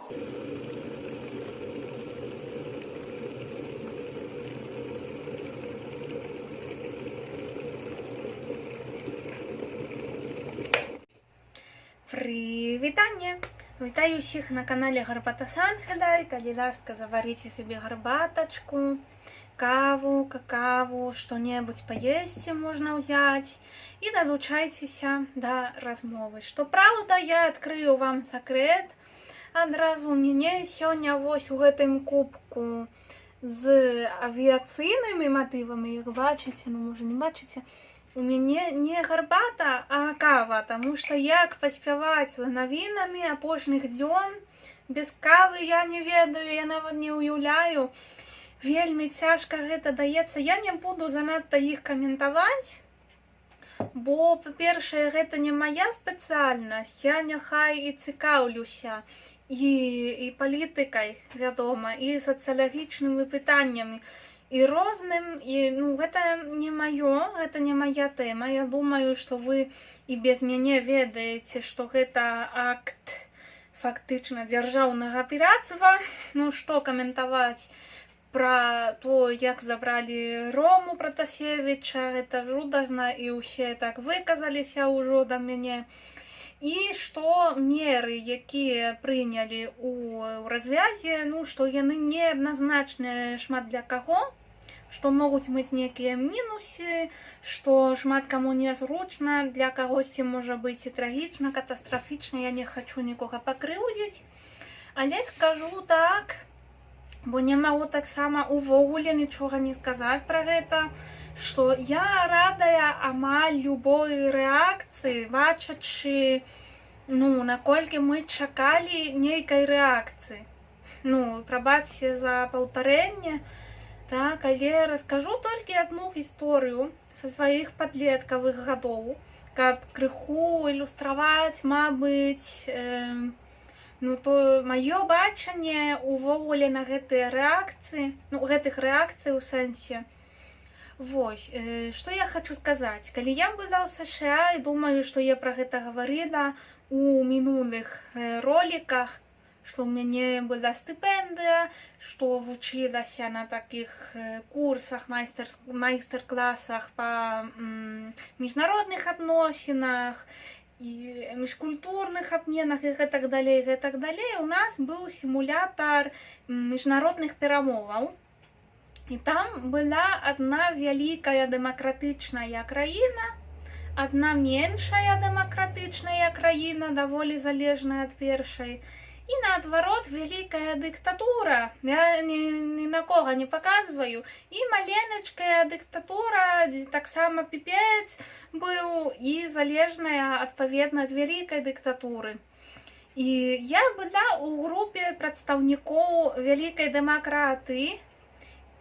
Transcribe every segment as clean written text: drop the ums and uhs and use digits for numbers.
Прывітанне! Вітаю ўсіх на канале Гарбата з Ангелай. Калі ласка, заварыце сабе гарбатачку, каву, какаву, што-небудзь паесці можна ўзяць і далучайцеся да размовы. Што праўда, я адкрыю вам сакрэт. Адразу у мяне сёння вось у гэтым кубку з авіяцыйнымі матывамі, як бачыце, ну можа не бачыце, у мяне не гарбата, а кава, таму што як паспяваць за навінамі апошніх дзён без кавы я не ведаю, я нават не ўяўляю. Вельмі цяжка гэта даецца. Я не буду занадта іх каментаваць, бо, па-першае, гэта не мая спецыяльнасць, я няхай і цікаўлюся і палітыкай, вядома, і сацыялагічнымі пытаннямі, і розным, і, ну, гэта не маё, гэта не мая тэма. Я думаю, што вы і без мяне ведаеце, што гэта акт фактычна дзяржаўнага пірацтва. Ну, што каментаваць пра то, як забралі Рому Пратасевіча, гэта жудасна, і ўсе так выказаліся ўжо да мяне. І што меры, якія прынялі ў развязе, ну, што яны неадназначныя шмат для каго, што могуць быць нейкія мінусы, што шмат каму нязручна, для кагосьці можа быць і трагічна, катастрафічна, я не хачу нікога пакрыўдзіць. Але скажу так, бо не магу таксама увогуле нічога не сказаць пра гэта, што я радая амаль любой рэакцыі, бачачы, ну, наколькі мы чакалі нейкай рэакцыі. Ну, прабачце за паўтарэнне, так, але раскажу толькі адну гісторыю са сваіх падлеткавых гадоў, каб крыху ілюстраваць, мабыць, ну, то маё бачанне увогуле на гэтыя рэакцыі, ну, гэтых рэакцый у сэнсе. Вось, што я хачу сказаць. Калі я была ў США, і думаю, што я пра гэта гаварыла у мінулых роліках, што ў мяне была стыпендыя, што вучылася на такіх курсах, майстар-класах па міжнародных адносінах і міжкультурных абменах і гэтак далей, гэтак далей. У нас быў сімулятар міжнародных перамоваў. І там была адна вялікая дэмакратычная краіна, адна меншая дэмакратычная краіна, даволі залежная ад першай, і наадварот вялікая дыктатура, я ні на кого не паказваю, і маленечкая дыктатура, таксама піпец быў, і залежная адпаведна ад вялікай дыктатуры. І я была ў групе прадстаўнікоў вялікай дэмакратыі,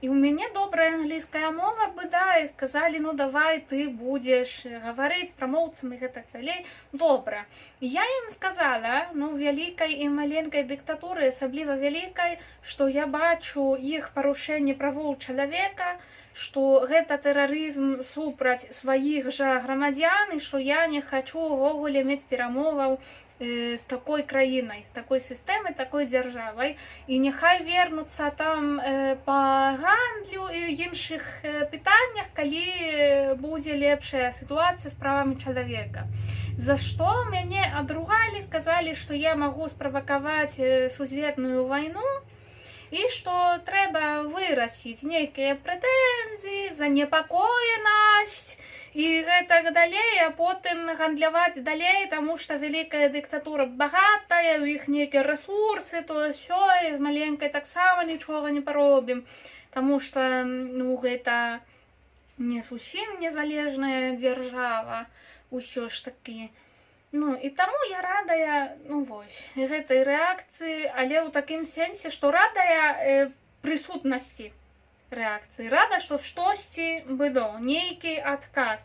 і ў мяне добрая англійская мова была, і сказалі, ну давай ты будзеш гаварыць прамоўцам і гэтак далей. Добра. І я ім сказала, ну, вялікай і маленькай дыктатуры, асабліва вялікай, што я бачу іх парушэнне правоў чалавека, што гэта тэрарызм супраць сваіх жа грамадзян, і што я не хачу увогуле мець перамоваў з такой краінай, з такой сістэмай, такой дзяржавай, і няхай вернуцца там па гандлю і іншых пытаннях, калі будзе лепшая сітуацыя з правамі чалавека. За што мяне адругалі, сказалі, што я магу справакаваць сусветную вайну, і што трэба вырасіць нейкія прэтэнзіі, занепакоенасць і гэтак далей, а потым гандляваць далей, таму што вялікая дыктатура багатая, у іх нейкія рэсурсы, то сё, і з маленькай таксама нічога не паробім, таму што, ну, гэта не зусім незалежная дзяржава ўсё ж такі. Ну, і таму я радая, ну, вось, гэтай рэакцыі, але ў такім сэнсе, што радая прысутнасці рэакцыі. Рада, што штосьці было, нейкі адказ.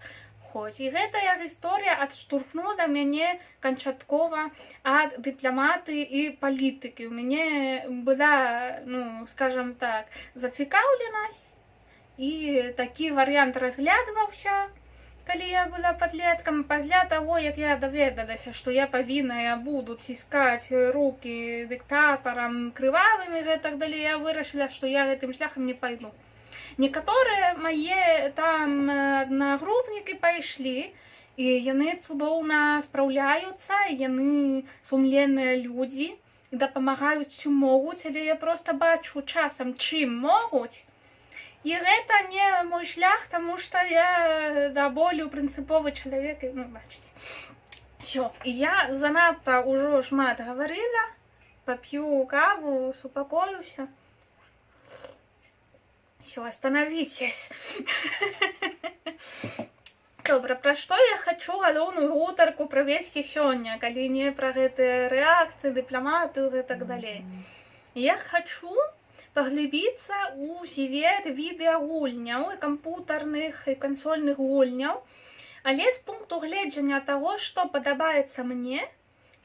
Хоць і гэтая гісторыя адштурхнула мяне канчаткова ад дыпламатыі і палітыкі. У мяне была, ну, скажам так, зацікаўленасць, і такі варыянт разглядваўся, Калі я была падлеткам, пасля таго, як я даведалася, што я павінна, я буду ціскаць рукі дыктатарам крывавым і гэтак далей, я вырашыла, што я гэтым шляхам не пайду. Некаторыя мае там аднагрупнікі пайшлі, і яны цудоўна спраўляюцца, яны сумленныя людзі і дапамагаюць, чым могуць, але я проста бачу часам, чым могуць. І гэта не мой шлях, таму што я да болю прынцыповы чалавек, і, ну, бачыце. Всё, і я занадта ўжо шмат гаварыла, пап'ю каву, супакоюся. Всё, остановитесь. Добра, пра што я хачу галоўную гутарку правесці сёння, калі не пра гэтыя рэакцыі, дыпламатыю і так далей? Я хачу паглыбіцца ў свет відэагульняў, і кампутарных, і кансольных гульняў, але з пункту гледжання таго, што падабаецца мне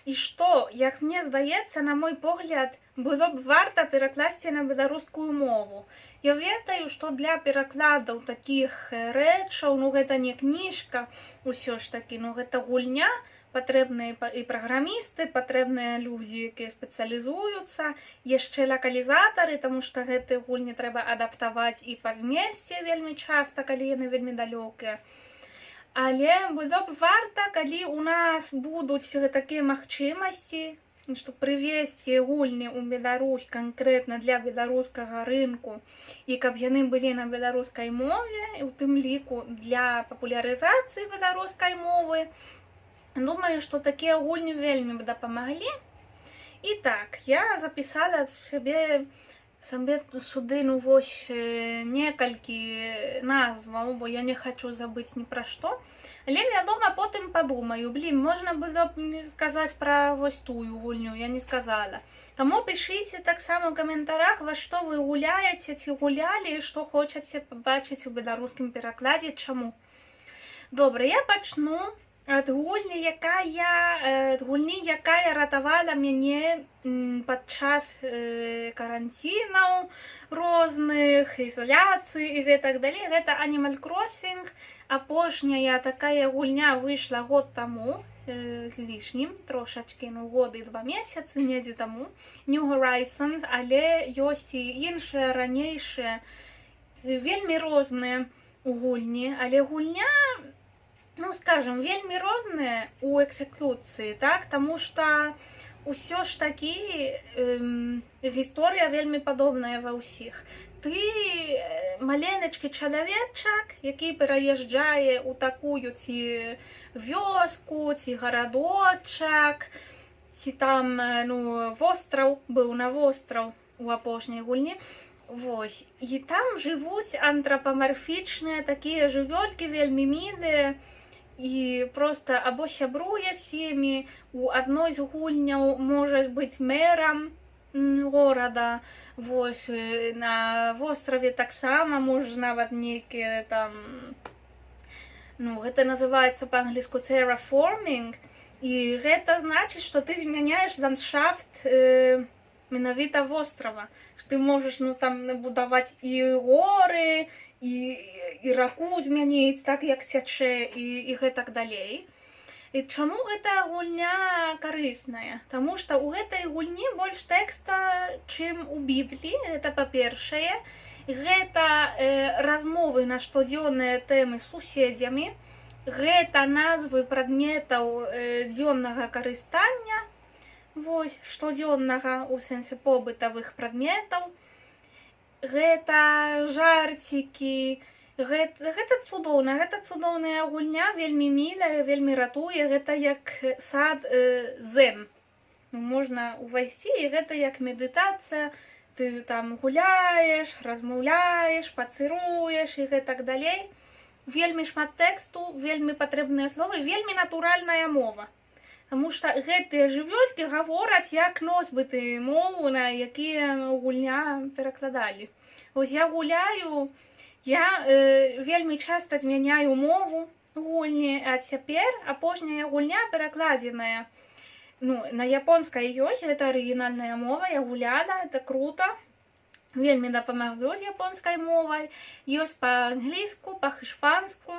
і што, як мне здаецца, на мой погляд, было б варта перакласці на беларускую мову. Я ведаю, што для перакладаў такіх рэчаў, ну, гэта не кніжка, усё ж такі, ну, гэта гульня, патрэбныя і праграмісты, патрэбныя людзі, якія спецыялізуюцца, яшчэ лакалізатары, таму што гэтыя гульні трэба адаптаваць і па змесце вельмі часта, калі яны вельмі далёкія. Але было б варта, калі ў нас будуць такія магчымасці, што прывесці гульні ў Беларусь канкрэтна для беларускага рынку і каб яны былі на беларускай мове, і ў тым ліку для папулярызацыі беларускай мовы. Думаю, што такія гульні вельмі б дапамаглі. І так, я запісала сабе сюды, ну, вось некалькі назваў, бо я не хачу забыць ні пра што. Але, вядома, потым падумаю: блин, можна было б не сказаць пра вось тую гульню, я не сказала. Таму пішыце таксама ў каментарах, ва што вы гуляеце ці гулялі і што хочаце пабачыць у беларускім перакладзе, чаму. Добра, я пачну ад гульні, якая ад гульні, якая ратавала мяне падчас каранцінаў розных, ізаляцыі і гэтак далей. Гэта Animal Crossing. Апошняя такая гульня выйшла год таму з лішнім трошачкі, ну, год і 2 месяцы недзе таму. New Horizons, але ёсць і іншыя ранейшыя, вельмі розныя гульні, але гульня, ну, скажем, вельмі розныя у экзекуцыі, так, таму што ўсё ж такі гісторыя вельмі падобная ва ўсіх. Ты маленечкі чалавечак, які пераязджае ў такую ці вёску, ці гарадочак, ці там, ну, востраў, быў на востраў у апошняй гульні. Вось. І там жывуць антрапамарфічныя такія жывёлькі, вельмі мілыя, і просто або сябруе з імі, у адной з гульняў можаш быць мэрам горада. Вось, на востраве таксама можаш нават нейкія там, ну, гэта называецца па-англійску terraforming, і гэта значыць, што ты змяняеш ландшафт менавіта вострава, што ты можаш, ну, там будаваць і горы, і раку змяніць так, як цячэ, і гэтак далей. І чаму гэтая гульня карысная? Таму што ў гэтай гульні больш тэкста, чым у Бібліі, гэта па-першае. Гэта размовы на штодзённыя тэмы з суседзямі, гэта назвы прадметаў дзённага карыстання, вось, штодзённага у сэнсе побытавых прадметаў. Гэта жарцікі, гэта цудоўна, гэта цудоўная гульня, вельмі мілая, вельмі ратуе, гэта як сад зэн. Ну, можна ўвайсці, і гэта як медытацыя, ты там гуляеш, размаўляеш, шпацыруеш і гэтак далей. Вельмі шмат тэксту, вельмі патрэбныя словы, вельмі натуральная мова. Таму што гэтыя жывёлькі гавораць як носьбіты мову, на якія гульня перакладалі. Ось я гуляю, я вельмі часта змяняю мову гульні, а цяпер апошняя гульня перакладзеная. Ну, на японскай ёсць, гэта арыгінальная мова, я гуляла, это круто. Вельмі дапамагло з японскай мовай. Ёсць па-англійску, па-іспанску,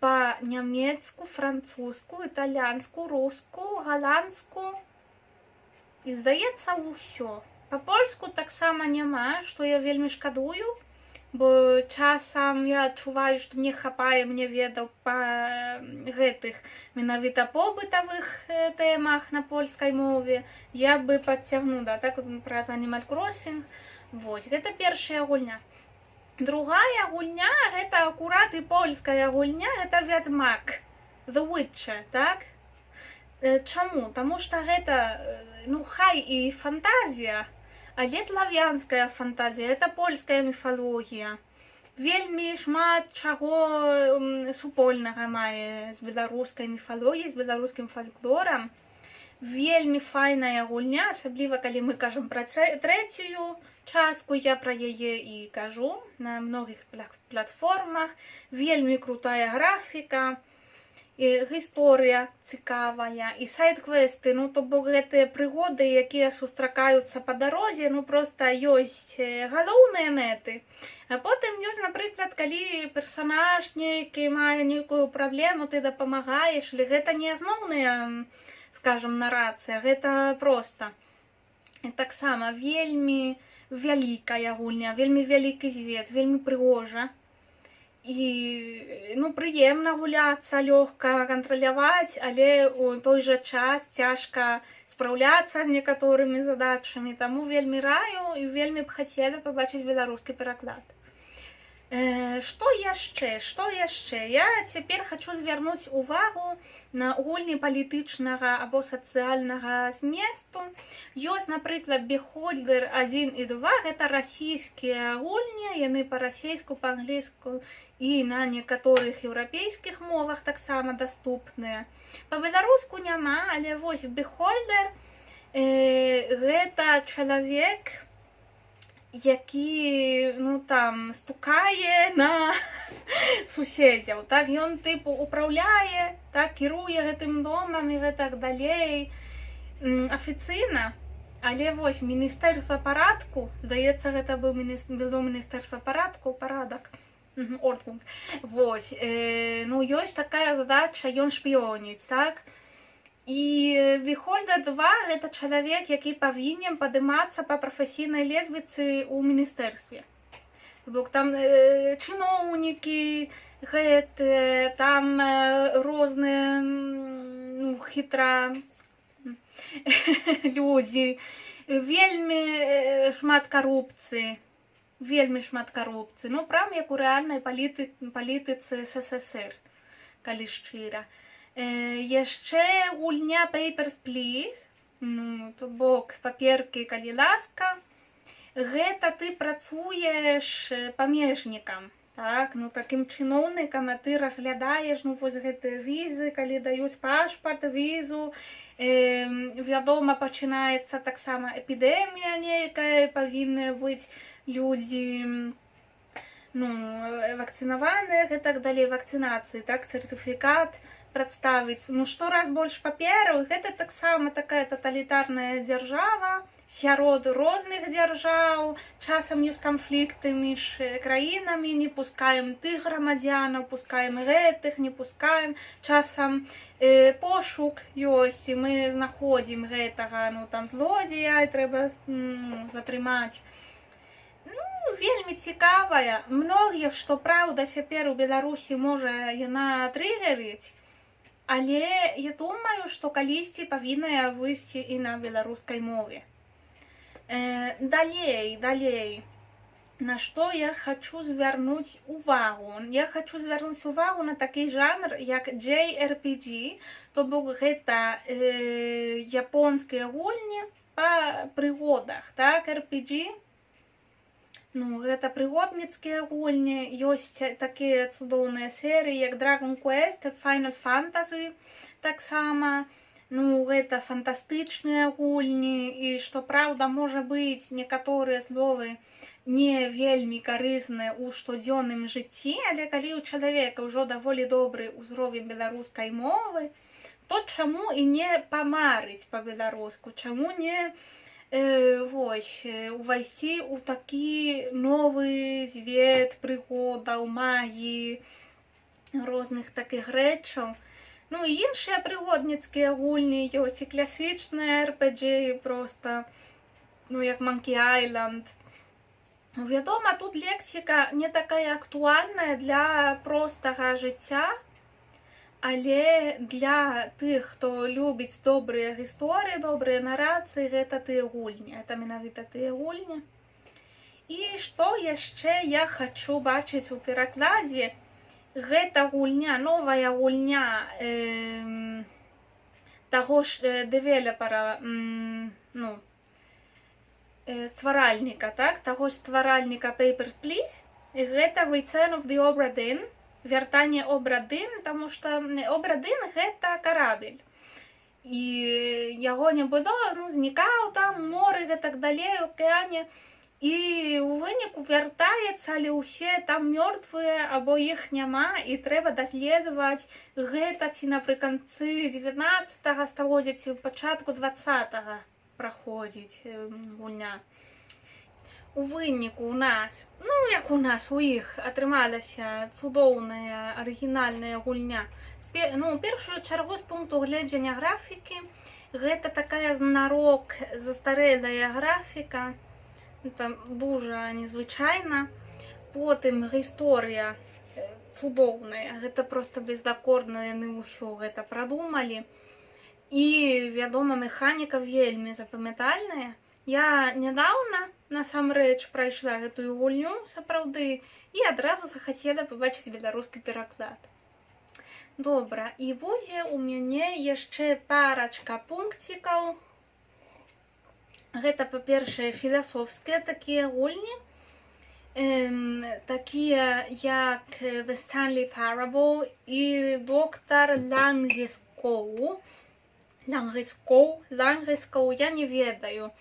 Па-нямецку, французску, італьянску, руску, галандску і, здаецца, ўсё. Па-польску таксама няма, што я вельмі шкадую, бо часам я адчуваю, што не хапае мне ведаў па гэтых менавіта побытавых тэмах на польскай мове. Я бы падцягнула так праз Animal Crossing. Вось, гэта першая гульня. Другая гульня — гэта акурат і польская гульня, гэта «Вядзьмак», The Witcher, так? Чаму? Таму што гэта, ну, хай і фантазія, але славянская фантазія, это польская міфалогія. Вельмі шмат чаго супольнага мае з беларускай міфалогіяй, з беларускім фальклорам. Вельмі файная гульня, асабліва калі мы кажам пра трэцюю частку, я пра яе і кажу на многіх платформах. Вельмі крутая графіка, і гісторыя цікавая, і сайд-квесты, ну, то бок гэтыя прыгоды, якія сустракаюцца па дарозе, ну, проста ёсць галоўныя мэты. А потым ёсць, напрыклад, калі персанаж нейкі мае нейкую праблему, ты дапамагаеш, але гэта не асноўная, скажем, нарацыя, гэта проста. І таксама вельмі вялікая гульня, вельмі вялікі свет, вельмі прыгожа. І, ну, прыемна гуляцца, лёгка кантраляваць, але ў той жа час цяжка спраўляцца з некаторымі задачамі, таму вельмі раю і вельмі б хацела пабачыць беларускі пераклад. Што яшчэ? Што яшчэ? Я цяпер хачу звярнуць увагу на гульні палітычнага або сацыяльнага зместу. Ёсць, напрыклад, Beholder 1 і 2, гэта расійскія гульні, яны па-расейску, па-англійску і на некаторых еўрапейскіх мовах таксама даступныя. Па-беларуску няма, але вось Beholder гэта чалавек, які, ну, там стукае на суседзяў, так, ён тыпу управляе, так, кіруе гэтым домам і гэтак далей. Афіцыйна, але вось міністэрства парадку, здаецца, гэта было міністэрства парадку, парадак, Ordnung. Вось, ну, ёсць такая задача, ён шпіёніць, так. І Beholder 2 — гэта чалавек, які павінен падымацца па прафесійнай лесвіцы ў міністэрстве. То бок там чыноўнікі гэтыя, там розныя ну, хітра людзі, вельмі шмат карупцыі, вельмі шмат карупцыі, ну, прям як у рэальнай палітыцы СССР, калі шчыра. Яшчэ гульня Papers, Please, ну, то бок «Паперкі, калі ласка», гэта ты працуеш памежнікам, так, ну, такім чыноўнікам, а ты разглядаеш, ну, вось гэтыя візы, калі даюць пашпарт, візу, вядома, пачынаецца таксама эпідэмія нейкая, павінны быць людзі, ну, вакцынаваныя і так далей, вакцынацыі, так, сертыфікат прадставіць, ну, штораз больш папераў, гэта таксама такая таталітарная дзяржава сярод розных дзяржаў, часам ёсць канфлікты між краінамі, не пускаем тых грамадзянаў, пускаем гэтых, не пускаем, часам пошук ёсць, і мы знаходзім гэтага, ну, там, злодзея, і трэба, ну, затрымаць. Ну, вельмі цікавая. Многіх, што праўда, цяпер у Беларусі можа яна трыгерыць, але я думаю, што калісьці павінна выйсці і на беларускай мове. Далей. На што я хачу звярнуць увагу? Я хачу звярнуць увагу на такі жанр, як JRPG, то бок гэта японскія гульні па прыгодах, так, RPG. Ну, гэта прыгодніцкія гульні, ёсць такія цудоўныя серыі, як Dragon Quest, Final Fantasy таксама. Ну, гэта фантастычныя гульні, і што праўда, можа быць, некаторыя словы не вельмі карысныя ў штодзённым жыцці, але калі ў чалавека ўжо даволі добры ўзровень беларускай мовы, то чаму і не памарыць па-беларуску, чаму не вось, увайсці ў такі новы свет прыгодаў, магіі. Розных такіх рэчаў. Ну і іншыя прыгодніцкія гульні ёсць, і класічныя RPG проста, ну, як Monkey Island. Ну, вядома, тут лексіка не такая актуальная для простага жыцця, але для тых, хто любіць добрыя гісторыі, добрыя нарацыі, гэта тыя гульні. Это менавіта тыя гульні. І што яшчэ я хачу бачыць у перакладзе? Гэта гульня, новая гульня таго ж дэвелопера, ну, стваральніка, так, таго ж стваральніка Papers, Please. І гэта Return of the Obra Dinn, вяртанне Обра Дын, таму што Обра Дын — гэта карабель. І яго не было, ну, знікаў там моры, гэтак далей, у акеане. І ў выніку вяртаецца, але ўсе там мёртвыя або іх няма, і трэба даследаваць гэта, ці напрыканцы 19 стагоддзя, ці ў пачатку 20 праходзіць гульня. У выніку у нас, ну, як у нас, у іх атрымалася цудоўная арыгінальная гульня. Ну, у першую чаргу з пункту гледжання графікі, гэта такая знарок застарэлая графіка, там дужа незвычайна. Потым гісторыя цудоўная, гэта проста бездакорна, яны ўсё гэта прадумалі. І, вядома, механіка вельмі запамятальная. Я нядаўна насамрэч прайшла гэтую гульню сапраўды і адразу захацела пабачыць беларускі пераклад. Добра, і будзе у мяне яшчэ парачка пункцікаў. Гэта, па-першае, філасофскія такія гульні, такія як The Stanley Parable і Доктар Лангескоу. Лангескоу, Лангескоу, я не ведаю.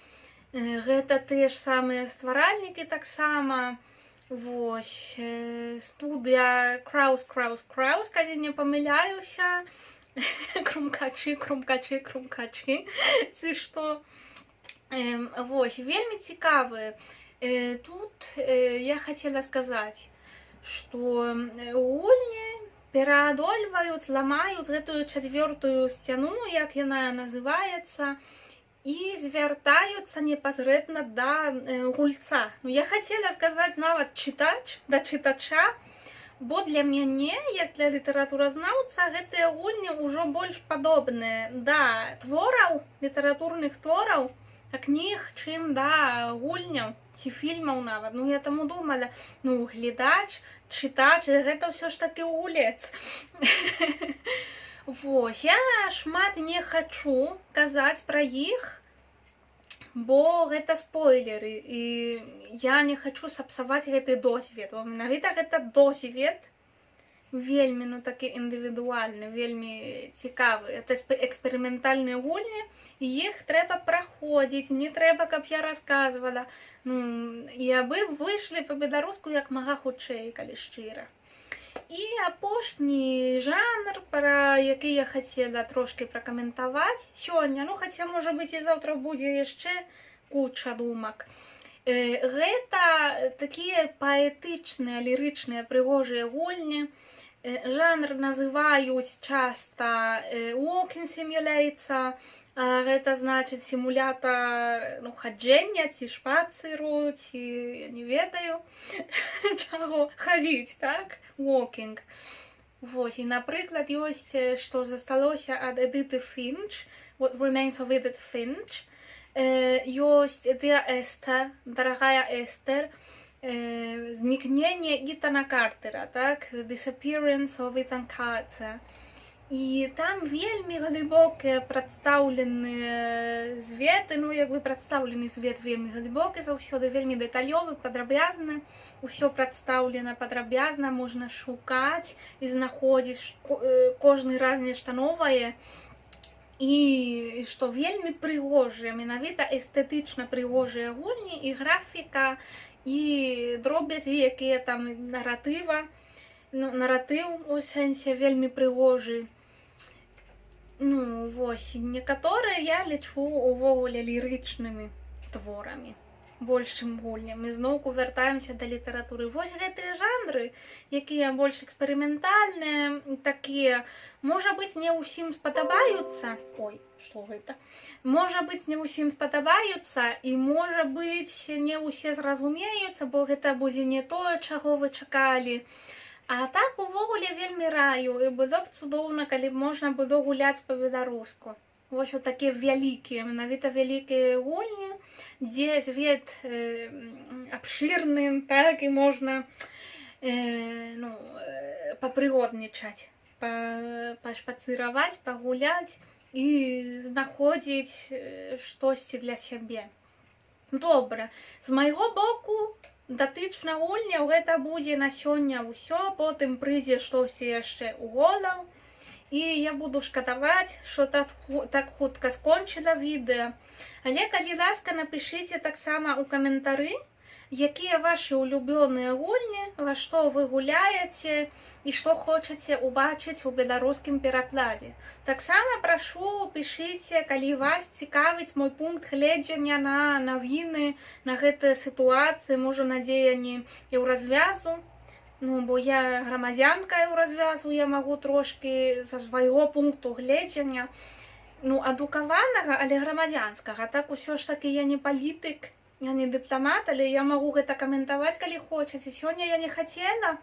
Гэта тыя ж самыя стваральнікі таксама. Вось, студыя Crows, Crows, Crows, калі не памыляюся. Крумкачы, крумкачы, крумкачы. Ці што? Вось, вельмі цікавы. Тут я хацела сказаць, што гульні пераадольваюць, ламаюць гэтую чацвёртую сцяну, як яна называецца, і звяртаюцца непасрэдна да гульца. Ну, я хацела сказаць нават чытач, да чытача, бо для мяне, як для літаратуразнаўца, гэтыя гульні ўжо больш падобныя да твораў, літаратурных твораў, кніг, чым да гульняў ці фільмаў нават. Ну, я таму думала, ну, глядач, чытач, гэта ўсё ж такі гулец. Вось, я шмат не хачу казаць пра іх, бо гэта спойлеры, і я не хачу сапсаваць гэты досвед. Бо менавіта гэта досвед вельмі, ну, такі індывідуальны, вельмі цікавы. Это эксперыментальныя гульні, і іх трэба праходзіць, не трэба, каб я расказвала. Ну, і абы выйшлі па-беларуску як мага хутчэй, калі шчыра. І апошні жанр, пра які я хацела трошкі пракаментаваць сёння, ну, хаця, можа быць, і заўтра будзе яшчэ куча думак. Гэта такія паэтычныя, лірычныя, прыгожыя гульні. Жанр называюць часта walking simulator, а гэта значыць сімулятар, ну, хаджэння ці шпацыру, ці я не ведаю чаго, хадзіць, так? Walking. Вось, і, напрыклад, ёсць «Што засталося ад Эдыты Фінч», What Remains of Edith Finch, ёсць Dear Esther, Дарагая Эстер, Знікненне Ітана Картера, так? The Disappearance of Ethan Carter. І там вельмі глыбокія прадстаўленыя светы, ну, як бы прадстаўлены свет вельмі глыбокі заўсёды, вельмі дэталёвы, падрабязны. Усё прадстаўлена падрабязна, можна шукаць і знаходзіць кожны раз нешта новае. І што вельмі прыгожыя, менавіта эстэтычна прыгожыя гульні, і графіка, і дробязі, якія там наратыва, ну, наратыў у сэнсе вельмі прыгожы. Ну, вось, некаторыя я лічу увогуле лірычнымі творамі. Больш, чым гульні. Мы зноўку вяртаемся да літаратуры. Вось гэтыя жанры, якія больш эксперыментальныя, такія, можа быць, не ўсім спадабаюцца. Ой, што гэта? Можа быць, не ўсім спадабаюцца, і, можа быць, не ўсе зразумеюцца, бо гэта будзе не тое, чаго вы чакалі. А так увогуле вельмі раю, і было б цудоўна, калі б можна было гуляць па-беларуску. Вось у такія вялікія, менавіта вялікія гульні, дзе свет абшырны, так, і можна ну, папрыгоднічаць, пашпацыраваць, пагуляць і знаходзіць штосьці для сябе. Добра, з майго боку, датычна гульняў, гэта будзе на сёння ўсё, потым прыйдзе штосьці яшчэ ў голаў. І я буду шкадаваць, што так хутка скончыла відэа. Але, калі ласка, напішыце таксама ў каментары, якія вашы улюбёныя гульні, ва што вы гуляеце і што хочаце ўбачыць у беларускім перакладзе. Таксама прашу, пішыце, калі вас цікавіць мой пункт гледжання на навіны, на гэтыя сітуацыі, можа, на дзеянні Еўразвязу. Ну, бо я грамадзянка Еўразвязу, я магу трошкі са свайго пункту гледжання, ну, адукаванага, але грамадзянскага. Так, усё ж такі я не палітык, я не дыпламат, але я магу гэта каментаваць, калі хочаце. Сёння я не хацела,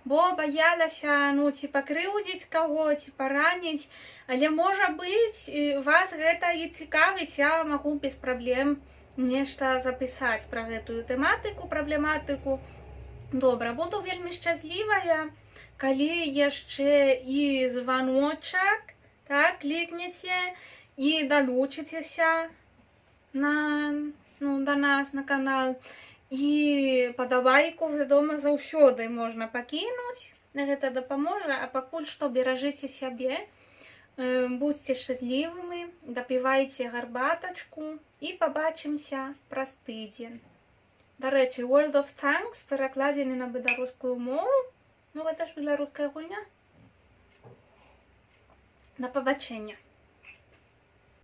бо баялася, ну, ці пакрыўдзіць каго, ці параніць. Але, можа быць, вас гэта і цікавіць, я магу без праблем нешта запісаць пра гэтую тэматыку, праблематыку. Добра, буду вельмі шчаслівая, калі яшчэ і званочак, так, клікнеце і далучыцеся ну, да нас на канал. І падабайку, вядома, заўсёды можна пакінуць. Гэта дапаможа, а пакуль што беражыце сябе, будзьце шчаслівымі, дапівайце гарбатачку, і пабачымся праз тыдзень. Дарэчы, World of Tanks перакладзены на беларускую мову. Ну, гэта ж беларуская гульня. Да пабачэння.